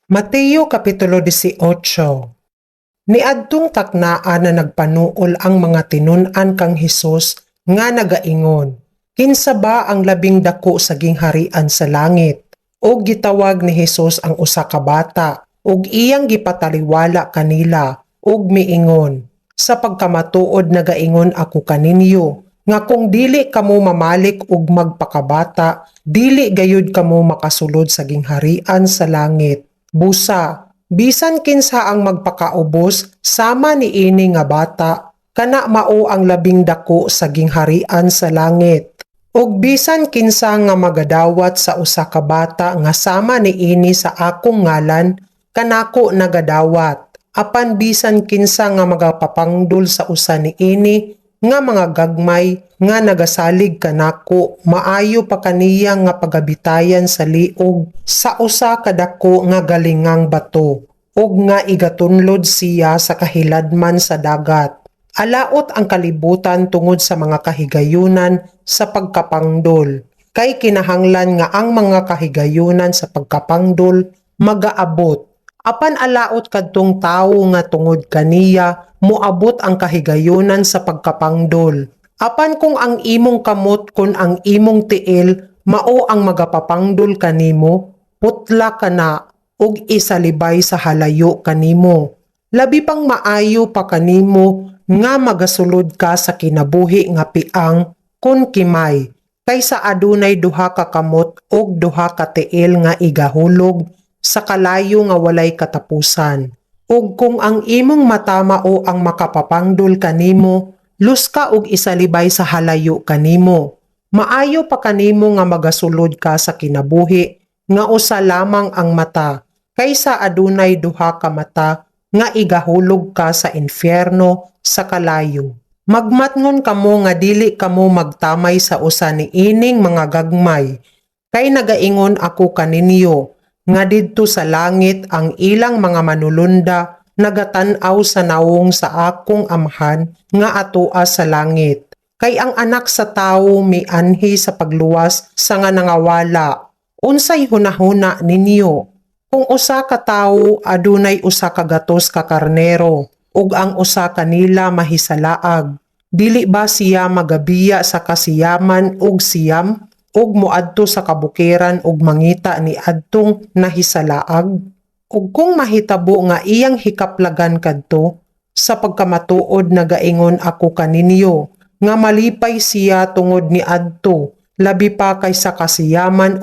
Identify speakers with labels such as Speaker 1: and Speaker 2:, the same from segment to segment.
Speaker 1: Mateo Kapitulo 18. Niadtong taknaa na nagpanuol ang mga tinun-an kang Hesus nga nagaingon, "Kinsa ba ang labing dako sa gingharian sa langit?" Og gitawag ni Hesus ang usa ka bata ug iyang gipataliwala kanila ug miingon, "Sa pagkamatuod nagaingon ako kaninyo nga kung dili kamo mamalik ug magpakabata, dili gayud kamo makasulod sa gingharian sa langit. Busa, bisan kinsa ang magpakaubos sama niini nga bata, kana mao ang labing dako sa gingharian sa langit. Ug bisan kinsa nga magadawat sa usa ka bata nga sama niini sa akong ngalan, kanako nagadawat. Apan bisan kinsa nga magapapangdol sa usa niini nga mga gagmay nga nagasalig kanako, maayo pa kaniya nga pagabitayan sa liog sa usa ka dako nga galingang bato ug nga igatunlod siya sa kahiladman sa dagat. Alaot ang kalibutan tungod sa mga kahigayunan sa pagkapangdol, kay kinahanglan nga ang mga kahigayunan sa pagkapangdol magaabot. Apan alaot kadtong tawo nga tungod kaniya moabot ang kahigayunan sa pagkapangdol. Apan kung ang imong kamot kon ang imong tiil mao ang magapapangdol kanimo, putla kana ug isalibay sa halayo kanimo. Labi pang maayo pa kanimo nga magasulod ka sa kinabuhi nga piang kon kimay kaysa adunay duha ka kamot ug duha ka tiil nga igahulog sa kalayo nga walay katapusan. Ug kung ang imong mata mao ang makapapangdol kanimo, luska ug isalibay sa halayo kanimo. Maayo pa kanimo nga magasulod ka sa kinabuhi nga usa lamang ang mata kaysa adunay duha ka mata nga igahulog ka sa impyerno sa kalayo. Magmatngon kamo nga dili kamo magtamay sa usa niining mga gagmay, kay nagaingon ako kaninyo nga didto sa langit ang ilang mga manulunda nagatan-aw sa nawong sa akong Amahan nga atoa sa langit. Kay ang Anak sa Tawo mianhi sa pagluwas sa nga nangawala. Unsay hunahuna ninyo? Kung usa ka tawo adunay 100 ka karnero ug ang usa kanila mahisalaag, dili ba siya magabiya sa 99 ug moadto sa kabukiran ug mangita ni adtong nahisalaag? Ug kung mahitabo nga iyang hikaplagan kadto, sa pagkamatuod nagaingon ako kaninyo nga malipay siya tungod ni adto labi pa kaysa 99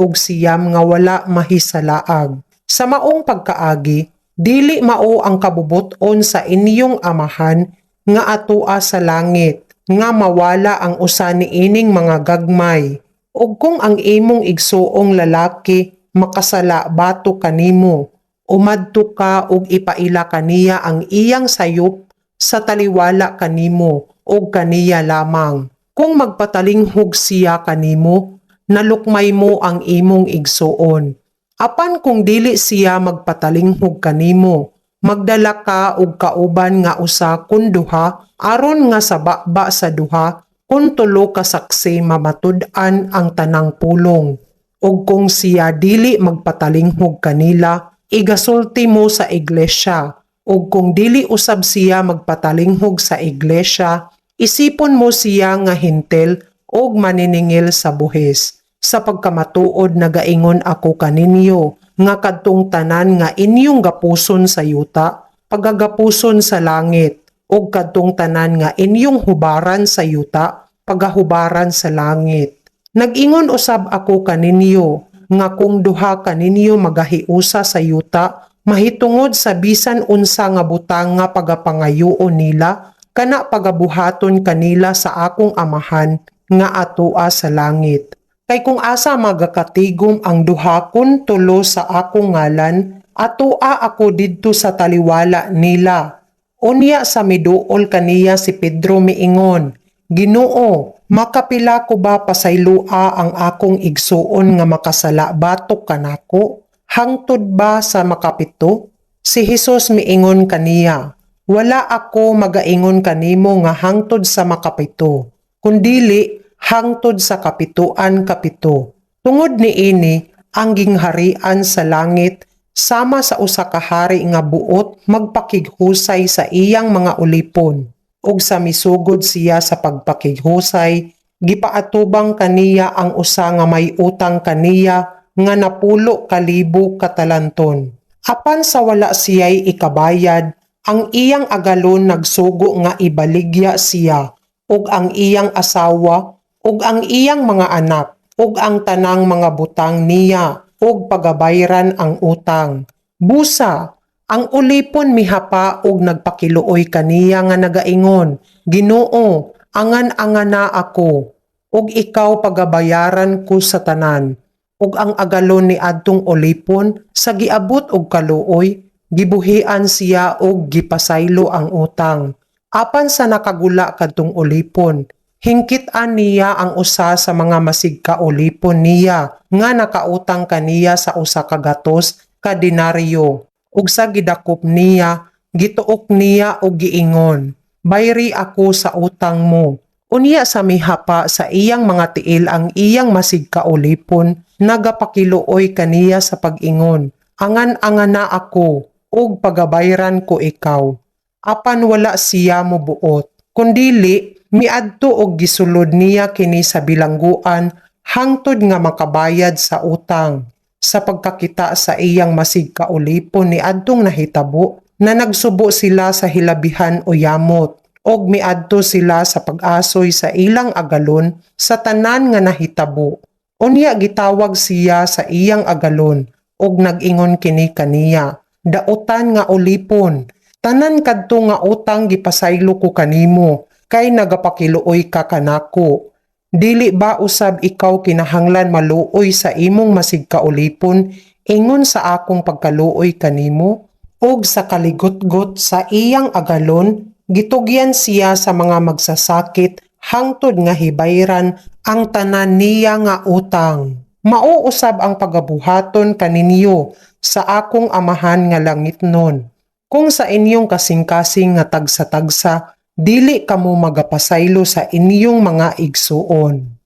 Speaker 1: nga wala mahisalaag. Sa maong pagkaagi, dili mao ang kabubut-on sa inyong Amahan nga atoa sa langit nga mawala ang usa niining mga gagmay. Ug kung ang imong igsuong lalaki makasala batok kanimo, umadto ka ug ipaila kaniya ang iyang sayop sa taliwala kanimo ug kaniya lamang. Kung magpatalinghog siya kanimo, nalukmay mo ang imong igsuon. Apan kung dili siya magpatalinghog kanimo, magdala ka og kauban nga usa kun duha aron nga sa baba sa duha kun tulo ka saksi mamatud-an ang tanang pulong. Ug kung siya dili magpatalinghog kanila, igasulti mo sa iglesia. Ug kung dili usab siya magpatalinghog sa iglesia, isipon mo siya nga Hentil ug maniningil sa buhis. Sa pagkamatuod nagaingon ako kaninyo nga kadtong tanan nga inyong gapuson sa yuta, pagagapuson sa langit, ug kadtong tanan nga inyong hubaran sa yuta, pagahubaran sa langit. Nag-ingon usab ako kaninyo nga kung duha kaninyo magahiusa sa yuta mahitungod sa bisan unsa nga butang nga pagapangayoon nila, kana pagabuhaton kanila sa akong Amahan nga atoa sa langit. Kay kung asa magakatigom ang duha kun tulo sa akong ngalan, atoa ako didto sa taliwala nila." Unya sa miduol kaniya si Pedro miingon, "Ginoo, makapila ko ba pasayloa ang akong igsuon nga makasala batok kanako? Hangtod ba sa 7?" Si Hesus miingon kaniya, "Wala ako magaingon kanimo nga hangtod sa 7, kundili hangtod sa 77. Tungod niini, ang gingharian sa langit Sama sa usa ka hari nga buot magpakighusay sa iyang mga ulipon. Ug sa misugod siya sa pagpakighusay, gipaatubang kaniya ang usa nga may utang kaniya nga 10,000 ka talanton. Apan sa wala siya'y ikabayad, ang iyang agalon nagsugo nga ibaligya siya ug ang iyang asawa ug ang iyang mga anak ug ang tanang mga butang niya ug pagabayran ang utang. Busa, ang ulipon mihapa ug nagpakiluoy kaniya nga nagaingon, 'Ginoo, angan-angana ako, ug ikaw pagabayaran ko sa tanan.' Ug ang agalon ni adtong ulipon sa giabot og kaluoy, gibuhian siya ug gipasaylo ang utang. Apan sa nakagula kadtong ulipon, hingkit-an niya ang usa sa mga masigkaulipon niya nga nakautang kaniya sa 100 ka denaryo. Ug sa gidakop niya, gituok niya og giingon, 'Bayri ako sa utang mo.' Unya sa mihapa sa iyang mga tiil ang iyang masigkaulipon, nagapakiluoy kaniya sa pag-ingon, 'Angan-angana ako, ug pagabayran ko ikaw.' Apan wala siya mobuot. Kundili, miadto og gisulod niya kini sa bilangguan hangtod nga makabayad sa utang. Sa pagkakita sa iyang masigkaulipon ni adtong nahitabo, na nagsubo sila sa hilabihan uyamot, og miadto sila sa pag-asoy sa ilang agalon sa tanan nga nahitabo. Unya gitawag siya sa iyang agalon ug nag-ingon kini kaniya, 'Dautan nga ulipon, tanan kadto nga utang gipasaylo ko kanimo kay nagapakiluoy ka kanako. Dili ba usab ikaw kinahanglan maluoy sa imong masigkaulipon ingon sa akong pagkaluoy kanimo?' Ug sa kaligutgot sa iyang agalon, gitugyan siya sa mga magsasakit hangtod nga hibayran ang tanan niya nga utang. Mao usab ang pagabuhaton kaninyo sa akong Amahan nga langitnon, kung sa inyong kasing-kasing nga tagsa-tagsa dili kamo magapasaylo sa inyong mga igsuon."